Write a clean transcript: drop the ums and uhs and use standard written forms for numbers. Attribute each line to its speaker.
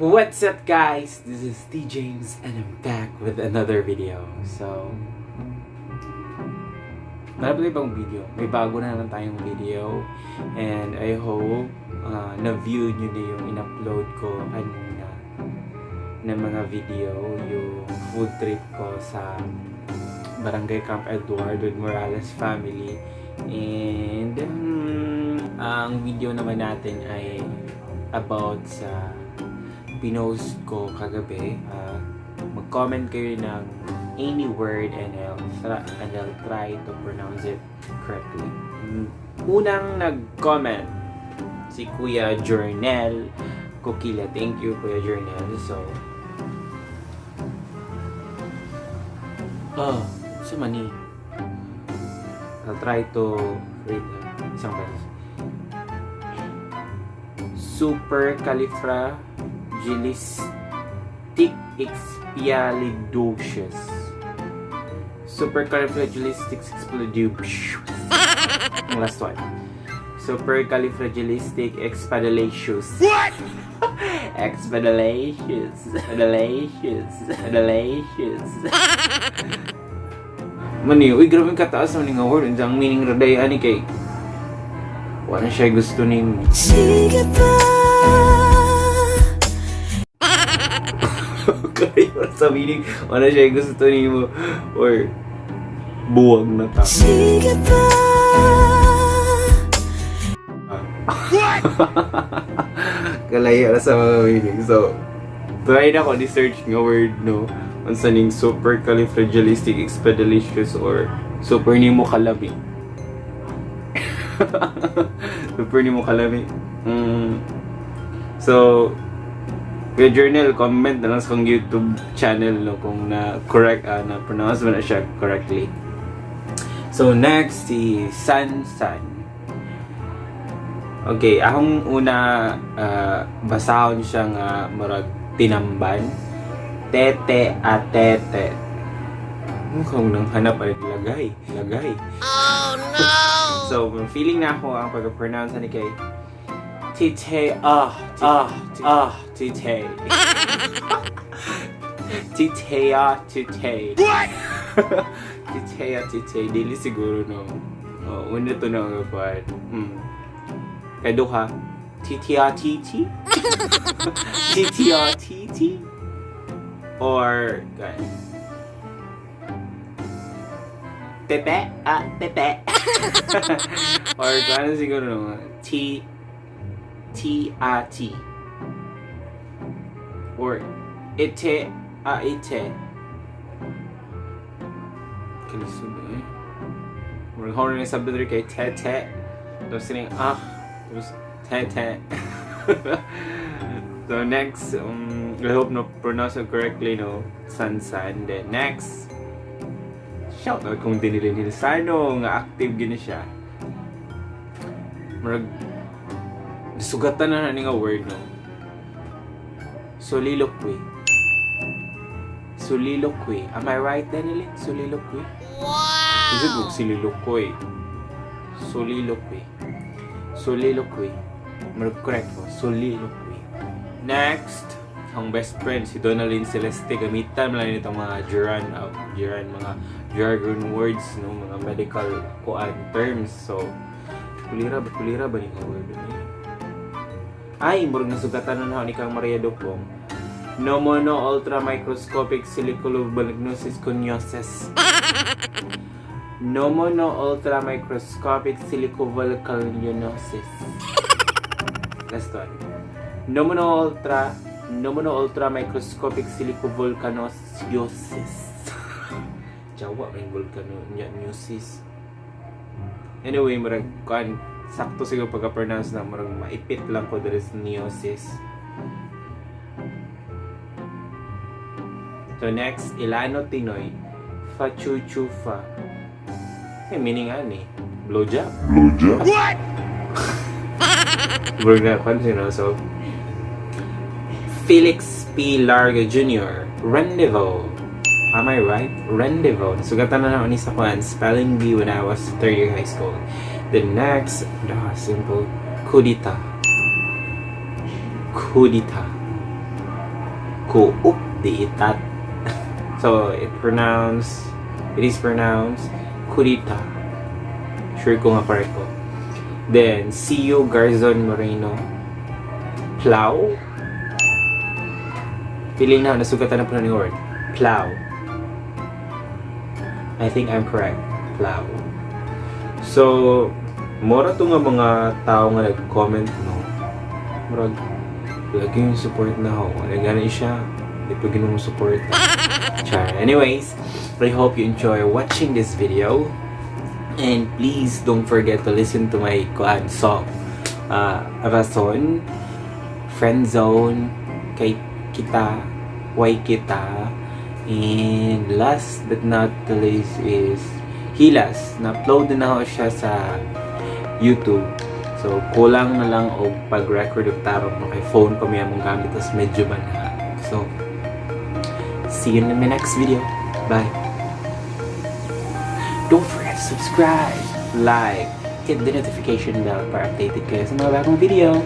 Speaker 1: What's up, guys? This is T James and I'm back with another video. So, meron pa ibang video. May bago na naman tayong video. And I hope na-view nyo na yung in-upload ko kanina na mga video, yung food trip ko sa Barangay Camp Edward with Morales family. And ang video naman natin ay about sa pinost ko kagabi. Mag-comment kayo ng any word and I'll try to pronounce it correctly. Unang nag-comment, si Kuya Jornel Kokila. Thank you, Kuya Jornel. So, oh, sa mani. I'll try to read isang beses. Supercalifragilisticexpialidocious. Supercalifragilisticexpialidocious. Ang last one. Supercalifragilisticexpialidocious. What? Expedalicious. Expedalicious. Expedalicious. Mani, uy, grabe kataas man nga word. Ang meaning raday ani kay wala siya gusto nimo.
Speaker 2: Sige pa.
Speaker 1: Okay, wala sa meaning, wala siya gusto nimo or buwag na ta.
Speaker 2: Sige pa.
Speaker 1: Kalaya na sa mga meaning. So, try na ko ni-search nga word, no? Unsa ning supercalifragilisticexpialidocious or super nimo kalami. Super nimo kalami. So, Kuya Journal, comment na lang sa kong YouTube channel, no, kung na correct, na pronounce mo na siya correctly. So next, si San San. Okay, akong una basahon siya nga murag tinamban. Tete a tete. Mukhang nang hanap ay lagay, lagay.
Speaker 2: Oh no!
Speaker 1: So, feeling na ako ang pag-pronounce ni kay Tite ah ah ah tite. Tite ah tite. What? Tite ah tite. Dili siguro, no. Oh, una to na ang kuan. Kay duha. Titi ah titi. Titi ah titi. Or kuan. Pepe ah pepe. Or kuan siguro, no. T T A T or ite a ite. Kalisod eh. Murag horn na sabi diri kay te te. Tapos sining ah. Tapos te te. So next, I hope no pronounce it correctly, no? San San. Then next, shout out kung Dinilin Hilsano nga active gini siya. Murag sugatan na na ni nga word, no. Soliloquy. Soliloquy. Am I right, Danilin? Soliloquy?
Speaker 2: Wow!
Speaker 1: Is it soliloquy? Soliloquy. Soliloquy. Murag correct ko. Soliloquy. Next, ang best friend, si Donalyn Celeste. Gamitan mo lang nitong mga juran, mga jargon words, no? Mga medical kuan terms. So, kulira ba ni nga word? Eh? Ay, murag nasugatan na ni kang Maria Dupong. Nomono ultramicroscopic silicovolcanosis coniosis. Nomono ultramicroscopic silicovolcanosis. Last one. Nomono ultramicroscopic silicovolcanosis. Jawa may volcano nyosis. Anyway, murag kuan sakto siguro pagka-pronounce na murag maipit lang ko diri sa neosis. So next, Ilano Tinoy, Fachuchufa. Eh, meaning ani, blowjob.
Speaker 3: Blowjob?
Speaker 1: What? Murag na kuan sino, so Felix P. Larga Jr., Rendezvous. Am I right? Rendezvous. Sugatan na naman ni sa kuan, spelling bee when I was third year high school. The next, ah, simple, kudita. Kudita. Kuup di itat. So, it is pronounced Kurita. Sure ko nga correct ko. Then, Ceo Garzon Moreno. Plow? Feeling na, nasugatan na po na ni word. Plow. I think I'm correct. Plow. So, mora to nga mga tao nga nag-comment, no? Murag, lagi yung support na ako. Wala gani siya. Di pa ginong support. Char. Anyways, I hope you enjoy watching this video. And please don't forget to listen to my kuan song. Rason, Friend Zone, Kay Kita, Why Kita, and last but not the least is Hilas. Na-upload na ako siya sa YouTube. So, kulang na lang og pag-record og tarong no kay phone pa may among gamit, tas medyo banha. So, see you in my next video. Bye! Don't forget to subscribe, like, hit the notification bell para updated kayo sa mga bagong video.